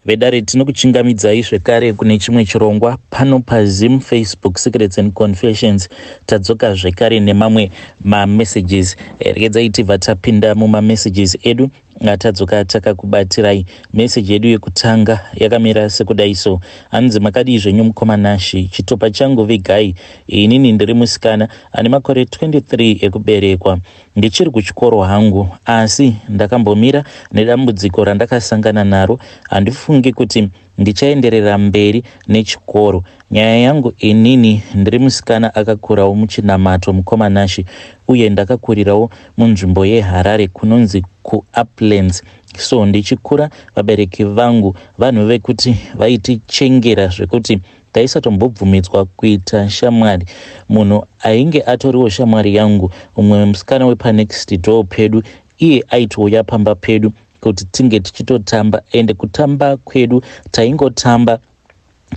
Vedare, tinokuchingamidzai zvekare kune chimwe chirongwa pano paZim Facebook Secrets and Confessions. Tadzoka zvekare nemamwe mamessages. Regedzai tibva tapinda mumamessages edu atadzoka takakubatirai. Message yedu yekutanga yakamira sekudai so. Hanzi, "Makadii zvenyu mukoma Nashi? Chitupa changu vigai. Inini ndiri musikana ane makore 23 ekuberekwa. Ndichiri kuchikoro hangu, asi ndakambomira nedambudziko randakasangana naro. Handifungi kuti ndichaenderera mberi nechikoro. Nyaya yangu, inini ndiri musikana akakurawo muchinamato, mukoma Nashi, uye ndakakurirawo munzvimbo yeHarare kunonzi kuUplands. So ndichikura, vabereki vangu vanhu vekuti vaitichengera zvekuti taisatombobvumidzwa kuita shamwari. Munhu ainge atoriwo shamwari yangu umwe musikana wepanext door pedu. Iye aitouya pamba pedu kuti tinge tichitotamba, ende kutamba kwedu taingotamba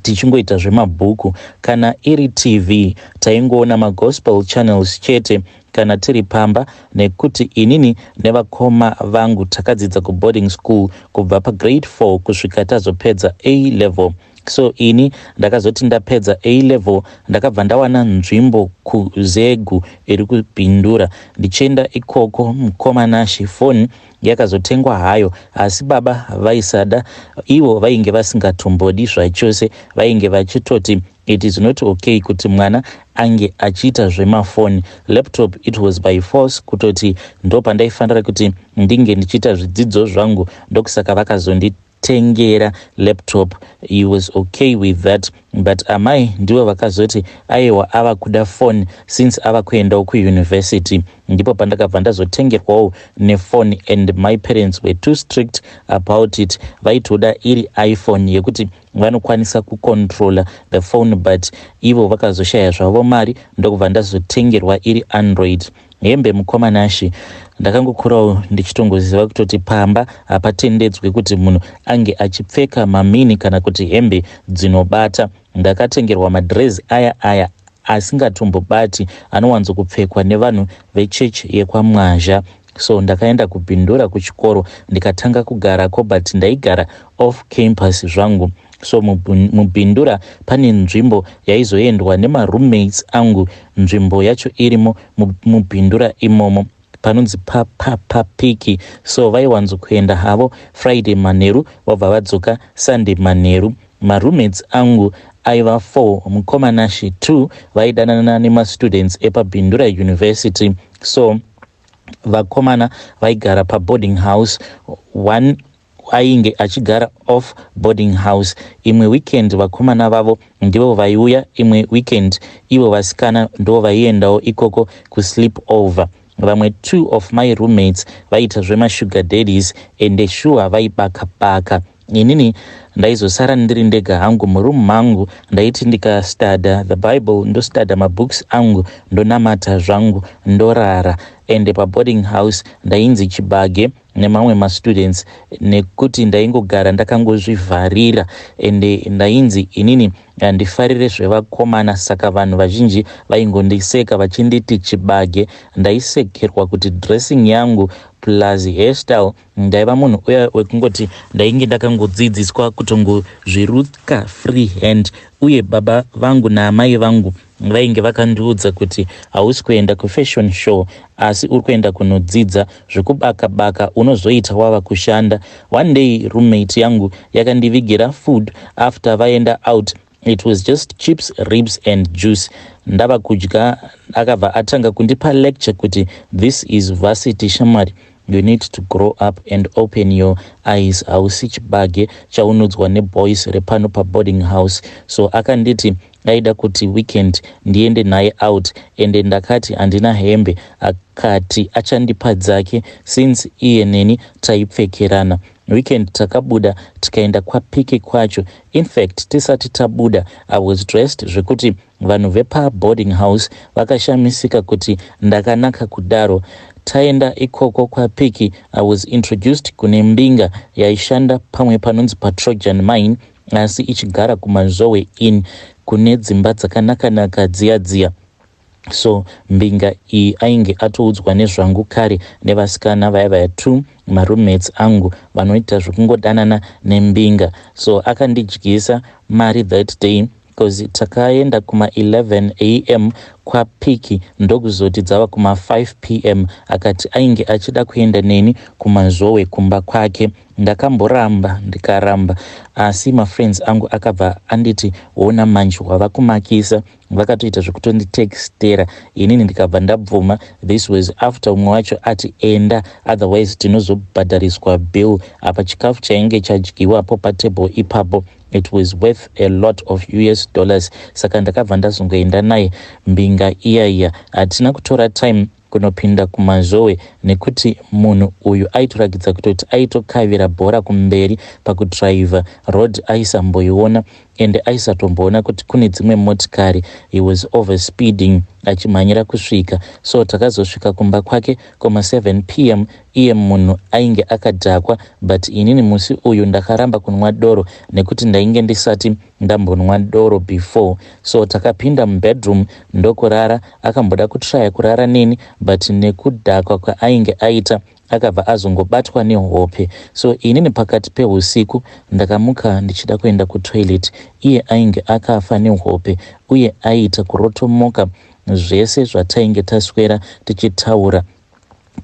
tichingoita zvemabhuku. Kana iri TV, taingoona magospel channels chete kana tiri pamba, nekuti inini nevakoma vangu takadzidza kuboarding school kubva pagrade 4 kusvika tazopedza A level. So ini ndakazoti ndapedza A level, ndakabva ndawana nzvimbo kuZEGU iri kuBindura. Ndichienda ikoko, mukoma Nashi, foni yakazotengwa hayo, asi baba vaisada. Ivo vainge vasingatombodi zvachose. Vainge vachitoti it is not okay kuti mwana ange achiita zvemafoni. Laptop, it was by force kutoti ndo pandaifanira kuti ndinge ndichiita zvidzidzo zvangu. Ndokusaka vakazonditengera laptop. He was okay with that, but amai ndivo vakazoti aiwa, ava kuda phone since ava kuendawo kuuniversity. Ndipo pandakabva ndazotengerwawo nefone, and my parents were too strict about it. Vaitoda iri iPhone yekuti vanokwanisa kucontrola the phone, but ivo vakazoshaya zvavo mari, ndokubva ndazotengerwa iri Android. Hembe, mukoma Nashi, ndakangokurawo ndichitongoziva kutoti pamba hapatendedzwi kuti munhu ange achipfeka mamini kana kuti hembe dzinobata. Ndakatengerwa madhirezi aya aya asingatombobati, anowanzokupfekwa nevanhu vechechi yekwaMwazha. So ndakaenda kuBindura kuchikoro, ndikatanga kugarako, but ndaigara off campus zvangu. So muBindura pane nzvimbo yaizoendwa nemaroommates angu. Nzvimbo yacho irimo muBindura imomo, panonzi paPapapiki. So vaiwanzokuenda havo Friday manheru, vabva vadzoka Sunday manheru. Maroommates angu aiva 4, mukoma Nashi. 2 vaidanana nemastudents epaBindura University, so vakomana vaigara paboarding house. One ainge achigara off boarding house. Imwe weekend vakomana vavo ndivo vaiuya, imwe weekend ivo vasikana ndo vaiendawo ikoko kusleep over. Vamwe two of my roommates vaiita zvemasugar daddies, ende sure vaibaka baka. Inini ndaizosara ndiri ndega hangu murumu mangu. Ndaiti ndikastadha the Bible, ndostadha mabooks angu, ndonamata zvangu, ndorara. Ende paboarding house ndainzi chibage nemamwe mastudents nekuti ndaingogara ndakangozvivharira, ende ndainzi inini handifarire zvevakomana. Saka vanhu vazhinji vaingondiseka vachinditi chibage. Ndaisekerwa kuti dressing yangu plus hairstyle. Ndaiva munhu uya wekungoti ndainge ndakangodzidziswa kutongozviruka free hand, uye baba vangu naamai vangu vainge vakandiudza kuti hausi kuenda kufashion show, asi uri kuenda kunodzidza. Zvekubaka baka unozoita wava kushanda. One day roommate yangu yakandivigira food after vaenda out. It was just chips, ribs and juice. Ndava kudya, akabva atanga kundipa lecture kuti, "This is varsity, shamwari. You need to grow up and open your eyes. Hausi chibage chaunodzwa neboys repano paboarding house." So akanditi aida kuti weekend ndiende naye out, ende ndakati handina hembe. Akati achandipa dzake since iye neni taipfekerana. Weekend takabuda, tikaenda kwaPiki kwacho. Infact, tisati tabuda, I was dressed zvekuti vanhu vepaboarding house vakashamisika kuti ndakanaka kudaro. Taenda ikoko kwaPiki, I was introduced kune mbinga yaishanda pamwe panonzi paTrojan Mine, asi ichigara kuMazowe Inn, kune dzimba dzakanaka-naka dziya dziya. So mbinga iyi ainge atoudzwa nezvangu kare nevasikana vaya vaya two maroommates angu vanoita zvekungodanana nembinga. So akandidyisa mari that day because takaenda kuma 11 am kwaPiki, ndokuzoti dzava kuma 5 pm akati ainge achida kuenda neni kuMazowe kumba kwake. Ndakamboramba, ndikaramba, asi mafriends angu akabva anditi, "Ona manje wava kumakisa." Vakatoita zvekutonditextera inini, ndikabva ndabvuma. This was after umwe wacho ati, "Enda, otherwise tinozobhadhariswa bill." Apa chikafu chainge chadyiwapo patable ipapo, it was worth a lot of US dollars. Saka ndakabva ndazongoenda naye mbinga iya iya. Hatina kutora time kunopinda kuMazowe nekuti munhu uyu aitoratidza kutoti aitokavira bhora kumberi pakudhiraivha. Road aisamboiona, ende aisatomboona kuti kune dzimwe motikari. He was overspeeding achimhanyira kusvika. So takazosvika kumba kwake kuma 7 pm. Iye munhu ainge akadhakwa, but inini musi uyu ndakaramba kunwa doro nekuti ndainge ndisati ndambonwa doro before. So takapinda mubedroom ndokurara. Akamboda kutraya kurara neni, but nekudhakwa kwaainge aita akabva azongobatwa nehope. So inini pakati peusiku ndakamuka ndichida kuenda kutoilet. Iye ainge akafa nehope uye aiita kurotomoka zvese zvatainge taswera tichitaura.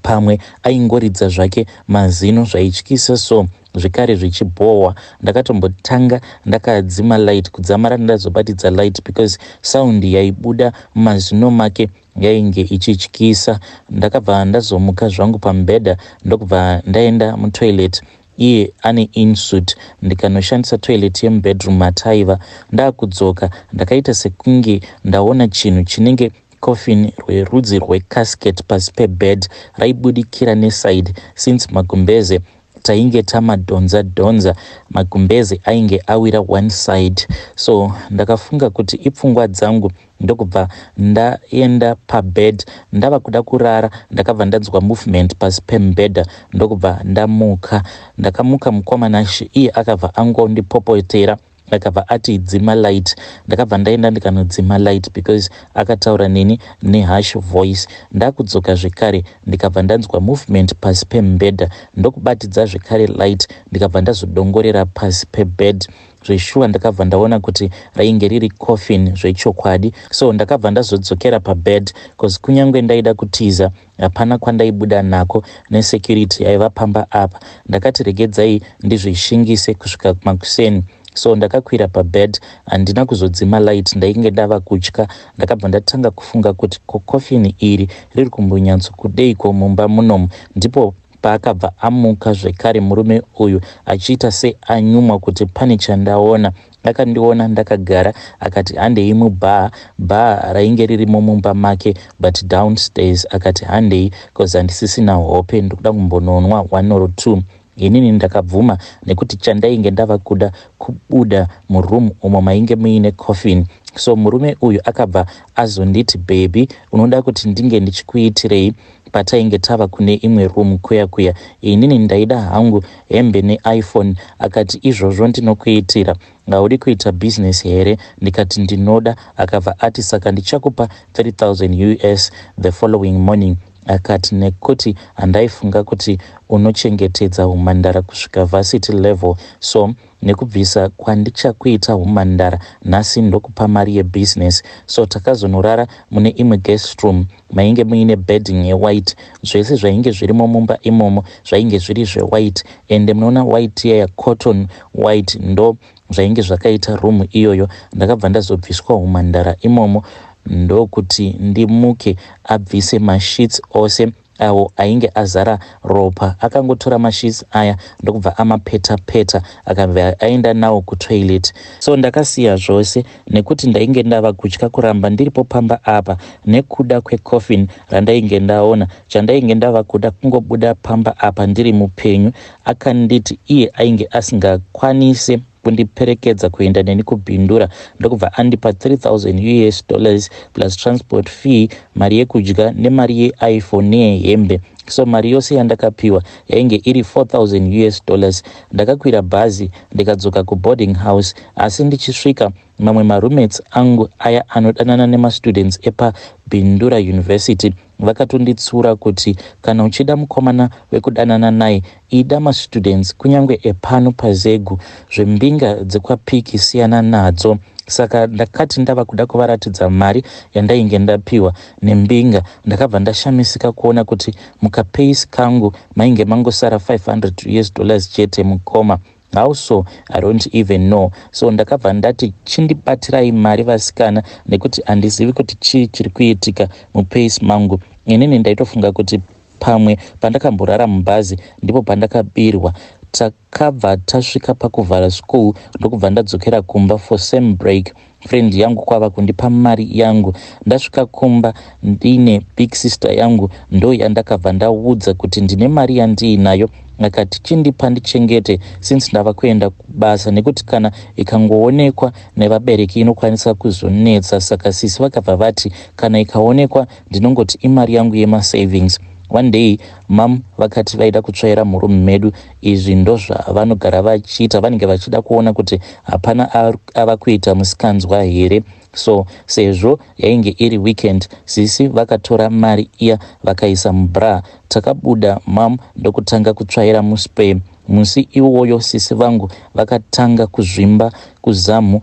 Pamwe aingoridza zvake mazino zvaityisa, so zvekare zvichibhohwa. Ndakatombotanga ndakadzima light kudzamara ndazobatidza light because sound yaibuda mumazino make yainge ichityisa. Ndakabva ndazomuka zvangu pamubhedha, ndokubva ndaenda mutoilet, iye ane ensuite, ndikanoshandisa toilet yemubedroom mataiva. Ndaakudzoka, ndakaita sekunge ndaona chinhu chinenge coffin rwerudzi rwecasket pasi pebed, raibudikira neside. Since magumbeze tainge tamadhonza dhonza, magumbeze ainge awira one side. So ndakafunga kuti ipfungwa dzangu, ndokubva ndaenda pabed. Ndava kuda kurara, ndakabva ndanzwa movement pasi pemubhedha, ndokubva ndamuka. Ndakamuka mukwamanashi, iye akabva angondipopotera, akabva ati, "Dzima light." Ndakabva ndaenda ndikanodzima light because akataura neni neharsh voice. Ndakudzoka zvekare, ndikabva ndanzwa movement pasi pemubhedha, ndokubatidza zvekare light, ndikabva ndazodongorera pasi pebed. Zveshuwa ndakabva ndaona kuti rainge riri coffin zvechokwadi. So ndakabva ndazodzokera pabed because kunyange ndaida kutiza, hapana kwandaibuda nako nesecurity yaiva pamba apa. Ndakati regedzai ndizvishingise kusvika makuseni. So ndakakwira pabed, handina kuzodzima light, ndainge ndava kutya. Ndakabva ndatanga kufunga kuti ko coffin iri riri kumbonyatsokudeiko mumba munomu? Ndipo paakabva amuka zvekare murume uyu, achiita seanyumwa kuti pane chandaona. Akandiona ndakagara, akati, "Handei mubhaa." Bhaa rainge ririmo mumba make but downstairs. Akati, "Handei because handisisina hope, ndikuda kumbononwa one or two." Inini ndakabvuma nekuti chandainge ndava kuda kubuda muroom umo mainge muine coffin. So murume uyu akabva azonditi, "Baby, unoda kuti ndinge ndichikuitirei?" Patainge tava kune imwe room kuya kuya, inini ndaida hangu hembe neiPhone. Akati, "Izvozvo ndinokuitira. Haudi kuita bhizinesi here?" Ndikati, "Ndinoda." Akabva ati, "Saka ndichakupa 3000 US the following morning." Akati, "Nekuti handaifunga kuti unochengetedza umhandara kusvika varsity level, so nekubvisa kwandichakuita umhandara nhasi, ndokupa mari yebhizinesi." So takazonorara mune imwe guest room mainge muine bedding yewhite. Zvese zvainge zvirimo mumba imomo zvainge zviri zvewhite, ende munoona white iya yacotton white, ndo zvainge zvakaita room iyoyo. Ndakabva ndazobviswa umhandara imomo, ndokuti ndimuke abvise masheets ose awo ainge azara ropa. Akangotora masheets aya, ndokubva amapeta peta, akabva aenda nawo kutoilet. So ndakasiya zvose nekuti ndainge ndava kutya kuramba ndiripo pamba apa nekuda kwecoffin randainge ndaona. Chandainge ndava kuda kungobuda pamba apa ndiri mupenyu. Akanditi iye ainge asingakwanise Kundiperekedza kuenda neni kuBindura, ndokubva andipa 3000 US dollars plus transport fee, mari yekudya nemari yeiPhone neyehembe. So mari yose yandakapiwa yainge iri 4000 US dollars. Ndakakwira bhazi ndikadzoka kuboarding house, asi ndichisvika, mamwe maroommates angu aya anodanana nemastudents epaBindura University vakatonditsura kuti kana uchida mukomana wekudanana naye, ida mastudents, kunyange epano paZEGU. Zvembinga dzekwaPiki siyana nadzo. Saka ndakati ndava kuda kuvaratidza mari yandainge ndapiwa nembinga, ndakabva ndashamisika kuona kuti mukapurse kangu mainge mangosara 500 US dollars chete, mukoma. How so? I don't even know. So ndakabva ndati, "Chindibatirai mari, vasikana, nekuti handizivi kuti chii chiri kuitika mupurse mangu." Inini ndaitofunga kuti pamwe pandakamborara mubhazi ndipo pandakabirwa. Takabva tasvika pakuvhara school, ndokubva ndadzokera kumba for sem break. Friend yangu kwava kundipa mari yangu. Ndasvika kumba ndine big sister yangu, ndo yandakabva ndaudza kuti ndine mari yandiinayo. Akati, "Chindipa ndichengete since ndava kuenda kubasa, nekuti kana ikangoonekwa nevabereki inokwanisa kuzonetsa." Saka sisi vakabva vati, "Kana ikaonekwa, ndinongoti imari yangu yemasavings." One day mum vakati vaida kutsvaira murumu medu. Izvi ndozvavanogara vachiita, vanenge vachida kuona kuti hapana ava kuita musikanzwa here. So sezvo yainge iri weekend, sisi vakatora mari iya vakaisa mubra. Takabuda, mum ndokutanga kutsvaira muspare. Musi iwoyo sisi vangu vakatanga kuzvimba kuzamu,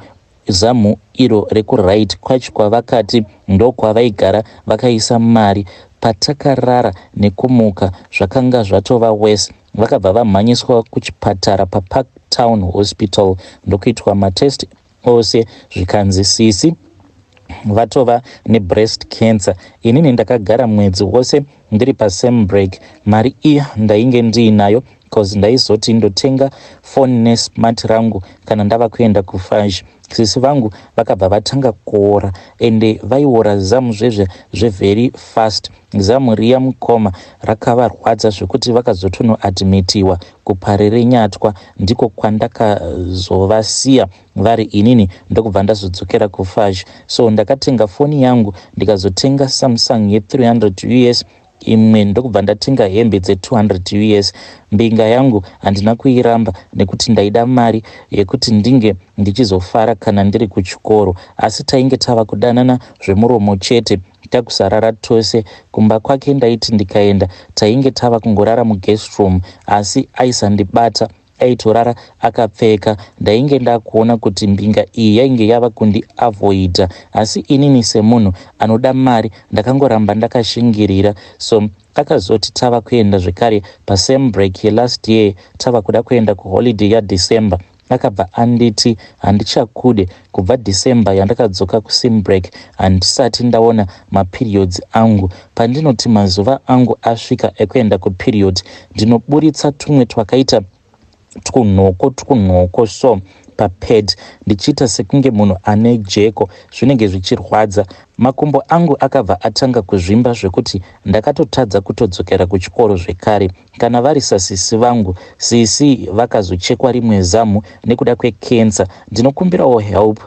zamu iro rekuright kwacho kwavakati ndokwavaigara vakaisa mari. Patakarara nekumuka, zvakanga zvatova worse. Vakabva vamhanyiswa kuchipatara paPark Town Hospital, ndokuitwa matest ose, zvikanzi sisi vatova nebreast cancer. Inini ndakagara mwedzi wose ndiri pasem break. Mari iya ndainge ndiinayo because ndaizoti ndotenga foni nesmart rangu kana ndava kuenda kuFAJ. Sisi vangu vakabva vatanga kuora, ende vaiora zamu zvezve zvevery fast. Zamu riya, mukoma, rakavarwadza zvekuti vakazotonoadmitiwa kuParirenyatwa. Ndiko kwandakazovasiya vari inini, ndokubva ndazodzokera kuFAJ. So ndakatenga foni yangu, ndikazotenga Samsung ye300 US imwe, ndokubva ndatenga hembe dze200 US. Mbinga yangu handina kuiramba nekuti ndaida mari yekuti ndinge ndichizofara kana ndiri kuchikoro, asi tainge tava kudanana zvemuromo chete, takusarara tose. Kumba kwake ndaiti ndikaenda, tainge tava kungorara muguest room, asi aisandibata, aitorara akapfeka. Ndainge ndakuona kuti mbinga iyi yainge yava kundiavoida, asi inini semunhu anoda mari ndakangoramba ndakashingirira. So akazoti tava kuenda zvekare pasem break yelast year, tava kuda kuenda kuholiday yaDecember, akabva anditi, "Handichakude." Kubva December yandakadzoka kusem break, handisati ndaona maperiods angu. Pandinoti mazuva angu asvika ekuenda kuperiod, ndinoburitsa tumwe twakaita twunhoko twunhoko so papad, ndichiita sekunge munhu ane jeko. Zvinenge zvichirwadza. Makumbo angu akabva atanga kuzvimba zvekuti ndakatotadza kutodzokera kuchikoro zvekare. Kana vari sasisi vangu, sisi vakazochekwa rimwe zamu nekuda kwekensa. Ndinokumbirawo help.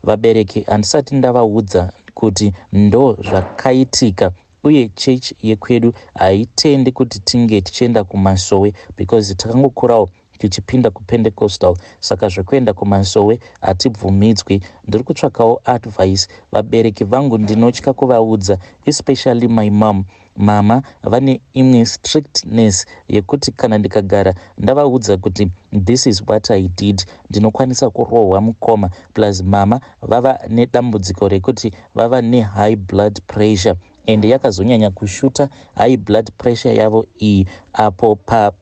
Vabereki handisati ndavaudza kuti ndo zvakaitika, uye chechi yekwedu haitendi kuti tinge tichienda kumasowe because takangokurawo tichipinda kuPentecostal, saka zvekuenda kumasowe hatibvumidzwi. Ndiri kutsvakawo advice. Vabereki vangu ndinotya kuvaudza, especially my mom. Mama vane imwe strictness yekuti kana ndikagara ndavaudza kuti this is what I did, ndinokwanisa kurohwa, mukoma. Plus mama vava nedambudziko rekuti vava nehigh blood pressure, ende yakazonyanya kushuta high blood pressure yavo iyi apo pa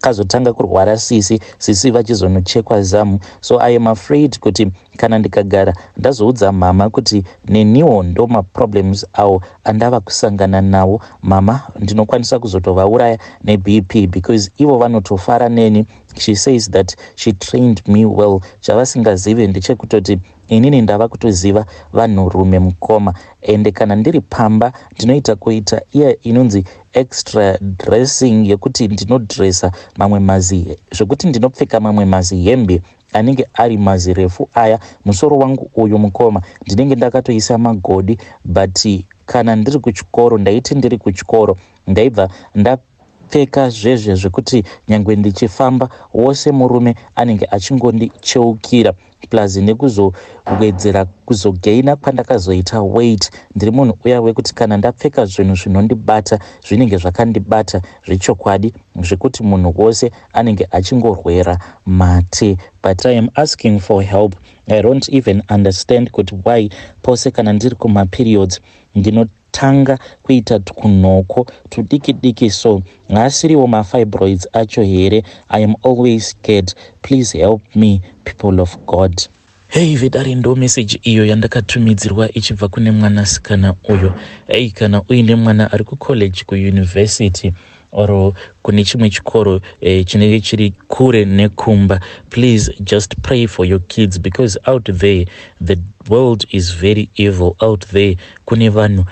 kazotanga kurwara sisi, sisi vachizonochekwa zamu. So I am afraid kuti kana ndikagara ndazoudza mama kuti neniwo ndo maproblems awo andava kusangana nawo, mama ndinokwanisa kuzotovauraya neBP, because ivo vanotofara neni. She says that she trained me well. Chavasingazive ndechekutoti inini ndava kutoziva vanhurume, mukoma. Ende kana ndiri pamba ndinoita kuita iya inonzi extra dressing, yekuti ndinodressa mamwe mazi, zvekuti ndinopfeka mamwe mazihembe anenge ari mazirefu aya. Musoro wangu uyu, mukoma, ndinenge ndakatoisa magodi. But kana ndiri kuchikoro, ndaiti ndiri kuchikoro ndaibva ndapfeka zvezve zvekuti nyange ndichifamba wose murume anenge achingondicheukira. Plus nekuzowedzera kuzogaina kwandakazoita weight, ndiri munhu uya wekuti kana ndapfeka zvinhu zvinondibata, zvinenge zvakandibata zvechokwadi, zvekuti munhu wose anenge achingorwera mate. But I am asking for help. I don't even understand kuti why pose kana ndiri kumaperiods ndinotanga kuita tunhoko tudiki diki. So haasiriwo mafibroids acho here? I am always scared. Please help me, people of God. Hei vedare, ndo meseji iyo yandakatumidzirwa ichibva kune mwanasikana uyo. Ei, kana uine mwana ari kucollege, kuuniversity or kune chimwe chikoro chinenge chiri kure nekumba, please just pray for your kids, because out there the world is very evil. Out there kune vanhu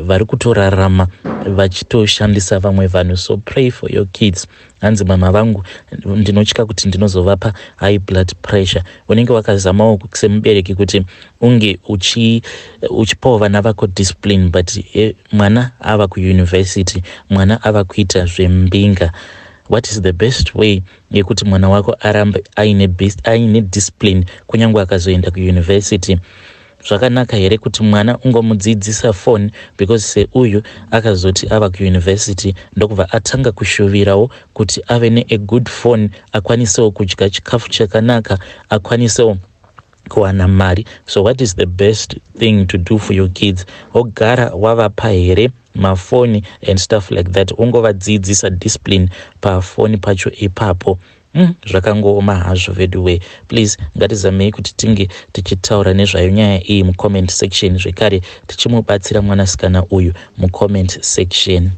vari kutorarama vachitoshandisa vamwe vanhu, so pray for your kids. Hanzi, "Mama vangu, ndinotya kuti ndinozovapa high blood pressure." Unenge wakazamawo semubereki kuti unge uchipawo vana vako discipline, but mwana ava kuuniversity, mwana ava kuita zvembinga. What is the best way yekuti mwana wako arambe aine discipline kunyange akazoenda kuuniversity? Zvakanaka here kuti mwana ungomudzidzisa phone? Because seuyu akazoti ava kuuniversity ndokubva atanga kushuvirawo kuti ave neagood phone, akwanisewo kudya chikafu chakanaka, akwanisewo kuwana mari. So what is the best thing to do for your kids? Wogara wavapa here mafoni and stuff like that, ungovadzidzisa discipline pafoni pacho ipapo? Zvakangooma hazvo veduwe. Please, ngatizamei kuti tinge tichitaura nezvayo nyaya iyi mucomment section, zvekare tichimubatsira mwanasikana uyu mucomment section.